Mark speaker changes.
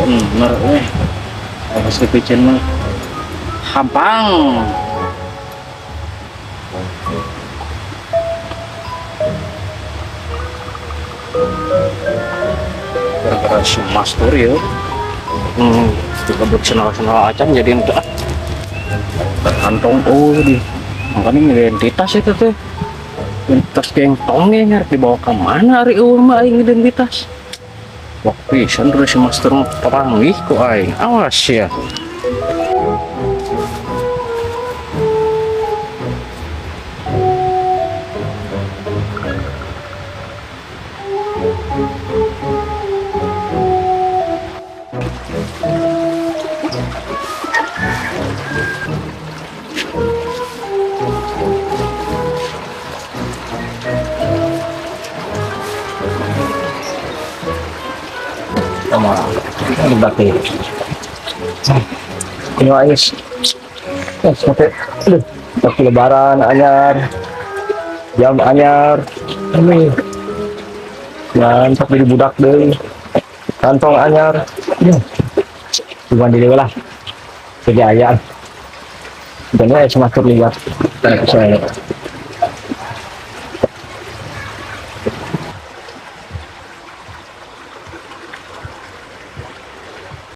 Speaker 1: Bener eh. Harus dipicen mah. Hampang. Gara-gara si Mastur ya. Juga senal-senal acan jadi entah. Kantong oh di. Makanya identitas itu teh. Identitas geng tongeng harus dibawa ke mana ari eueuh mah aing identitas. Wah, pisan terus si Master mah papanggih ku aing. Awas ya.
Speaker 2: Sama ini berarti. Ini ais. Ya, sampai aduh, waktu lebaran anyar. Jam anyar. Ini. Mantap jadi budak deui. Kantong anyar. Aduh. Cuma di lah. Kejayaan. Dan ya semakin lihat. Saya.